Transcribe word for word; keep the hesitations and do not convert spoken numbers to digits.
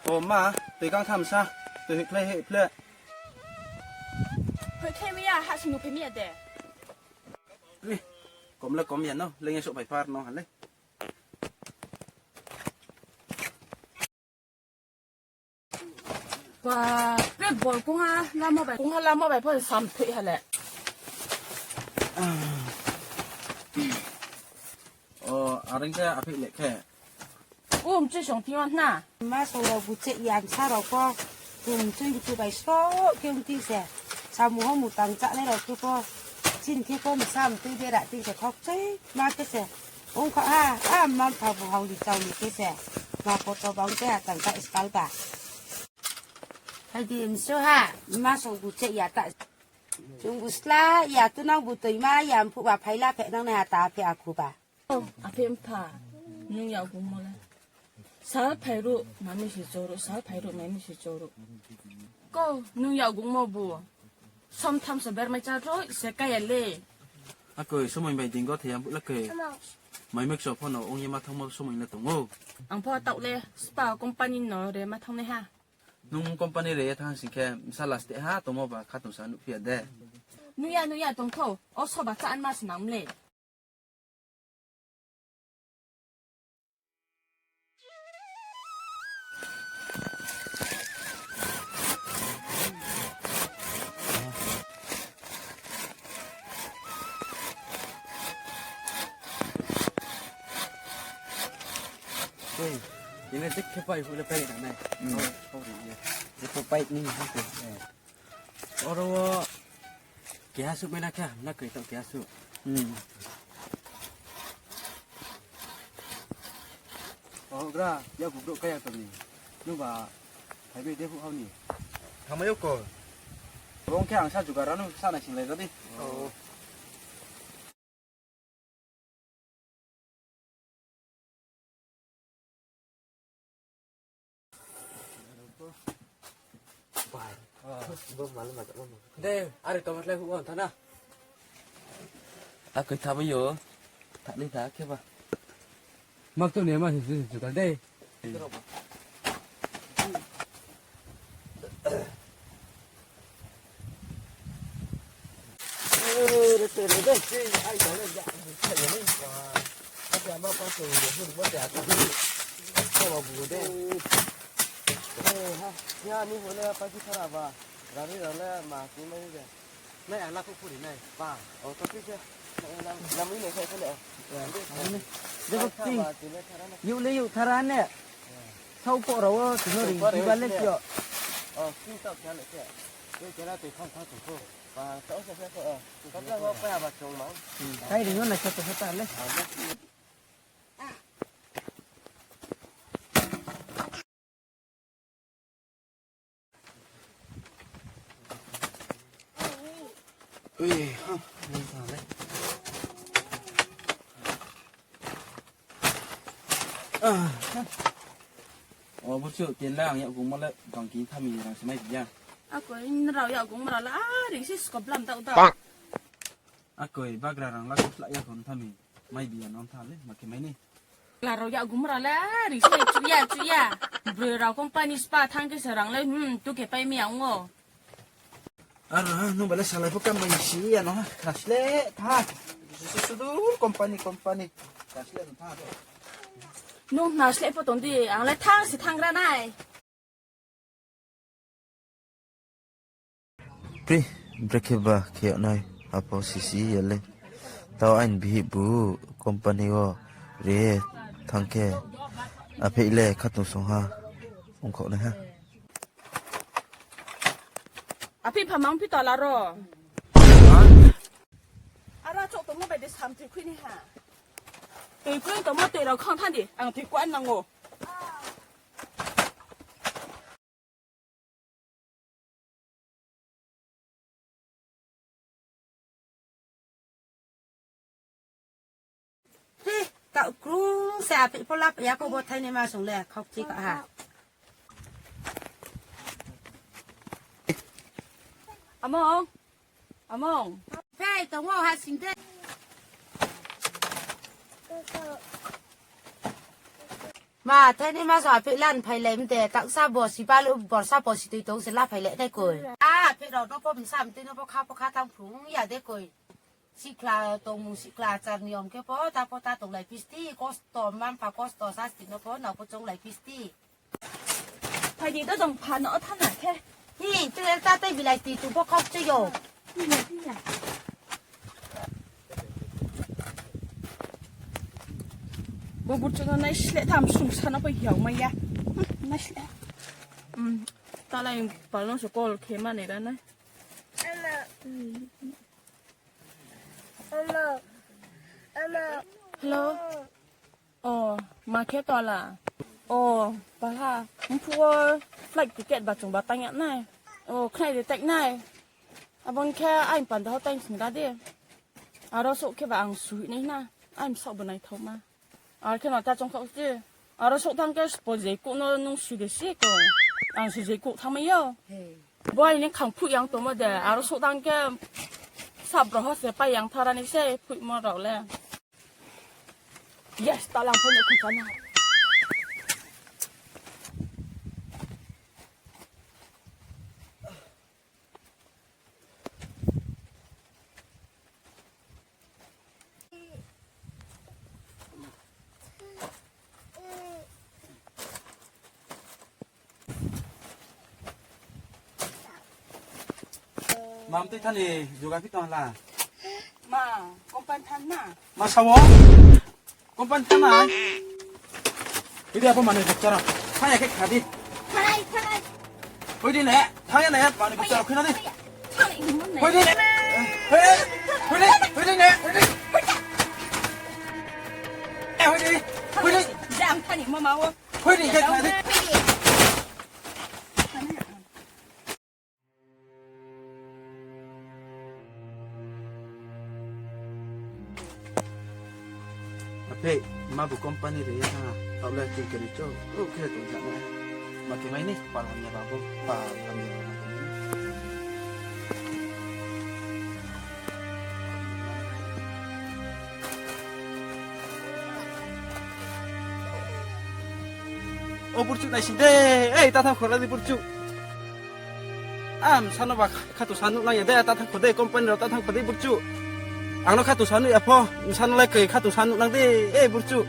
O ma, toi kang tham sa, toi hoihkhlai hoihkhlai. Hoihkhlai mi ya, ha sing no phai mi ya de. Ni, kom le kom ya no, leng ye souhphai phar no ha le. Ba, be bol kongha lamo bai, kongha lamo bai pho sam thoi ha le. O, areng khe aphi le khe. Kum chui song thing yo hna. Ma song rao bu che yan sa rao pho. Kum chui mchu bai sroh khe ong thing se. Samung ho mutang chánai rao khe pho. Chini khe pho msa mtui dera thing se khokchoi ma khe se. Ong kha ha, a mma mpha bu haoli chaoli khe se. Ma poto bang khe ha tang kha skal ba. Hai di msu ha, ma song bu che ya ta. Chung bu sla ya tu nang bu toi ma ya mphuh ba phaila phe nang nai ha ta phe akhu ba. O, aphe mpha, nung yakgungmo le. Sal phairuh, mami se choruh, sal phairuh, mami se choruh. Ko, nung yakgungmo bu. Somtham se bermai chá roi se kaya le. Akoi, somoi bai ding go thai ya bu la koi. Mai mekso pho no ong ye ma thangmo somoi le tong ou. Ang pho taoh le, spa company no re ma thangnai ha. Nung company re ye thang sing khe, bsa last ha tongmo ba khatungsung nuhphi ya de. Nuh ya, nuh ya tong thou, o soba chá anma se nang mle. Oi, ini cek khe pai, hule pai nang nai. Hmm. Oh, sorry, ya. Cek khe pai ni, ha, khe. Oro wo keha suh mai na khe, na koi taoh keha suh. Hmm. O, gra, ya bubrouh kaya tong ni. Nung ba, phai bai de huh hao ni. Thamai yo ko. Bung khe ang sa jugar ano sa nai singlai ra di. Oh. De, are to matlai hu on thana. Akoi thamai yo. Thani tha khe ba. Mak to ne ma si si jugal de. Nai, ang lakho khuri nai. Ba, o, to khe se. Lamui nai khe le. Jebo ti. Yuh le yuh thara ne. Sao pho rao wo tini ri ba le kyo. O, ti tao kya le kya. Kya na te khang khang tu ko. Ba, tao se se ko. Ko kya ho pa ba chong ma. Kai ri yo na sa to sa ta le. Ui, ha, nung tha le. Ah, ha. O, bo chu tin la ang yakgungmo le bangkhi tha mi rang se mai bi ya. Akoi, nrao yakgungmo rao le, a, ri si skop lam dao dao. Akoi, bagra rang la khe slái ya kho tha mi. Mai bi ya no tha le, ma khe mai ni. Bagra rao yakgungmo rao le, ri se chuya, chuya. Broi rao company spa thang khe se rang le, hmm, tu khe pai mi ya ong o. Aro, ha, nung ba le salai pho kam bai si ya no, ha. Khnasleh tha. Sudur company, company. Khnasleh tha. Nung khnasleh pho tong di, ang le thang se thang ra nai. Pri, brekhe ba khe yag nai, apo sisi ya le. Tao aini bihih bu company wo re thang khe, aphe le khatung song ha, ongkhaoh nai ha. Aphi pha mang phi tola ro. Ara chok tongmo bai de samtui khui ni ha. Tui khui tongmo tui rao khang than di, ang tui kuan nang o. Hi, taoh krung se aphi pho lap ya pho bo thai ni ma song le khokchi ka ha. Among, among. Phai, tongmo ha sing de. Ma, thaini maso aphe lan phailai mde, taksa bo si balu, borsa bo si tui tong se la phailai nai koi. A, aphe rao no pho msa mtui no pho kha pho kha tang phrung ya de koi. Sikla tongmung sikla achar niyom khe pho, ta pho ta tonglai pisti, kosto, mma-mpha kosto, sasti no pho, nao pho chounglai pisti. Phai di, to tong pha no thana khe. Hi, to el ta tei bilai ti, tu pho khok che yo. Bo burchuk no naisleh tham sungsa no pho hiao mai ya. Hmm, naisleh. Hmm, ta lai pal no se call khe mani ra nai. Hello. O, ma khe tola. O, baha, mphuh wo flight ticket ba chung ba tang ya nai. O, khnai de tainai. Abo ni khe aini panda ho tang sing ra di. Aro souh khe ba ang suhi nai na. Aini saoh bo naithaoma. Ar khe no ta chong khaoh se. Aro souh tang khe spo je kuh no nung sui de si ko. Ang sui je kuh thanngmai yo. Bo aini khang phuh yang tongmo de. Aro souh tang khe sab rao ho se pai yang thara ni se phuhmo rao le. Yes, ta lang pho no khung kana. Mam tui thani juga phi tong la. Ma, company thanng na. Ma sao? Company thanng na. Hoi di abo mani bichara. Thang ya khe kha di. Thang, thang. Hoi di ne, thang ya ne, mani bichara khina di. Thang ya. Hoi di ne. Hoi di, hoi di ne, hoi di. Eh, hoi di, hoi di. Jang thani mama wo. Hoi di, khe kha di. Aphe, ma bu company re ya ha, tau le chung kene cho, o khe tong ja na. Ma khe mai ni, pa lam ya ba bo, pa lam ya ba ma khe mai. O burchu nai sing de, ei, ta thang khora di burchu. Am, sano ba kha-, khatu sa nuh nang ya de, ta thang kho de, company rao ta thang kho de, burchu. Ang no khatu sa nuh ya pho, sano le koi khatu sa nuh nang de, e, burchu.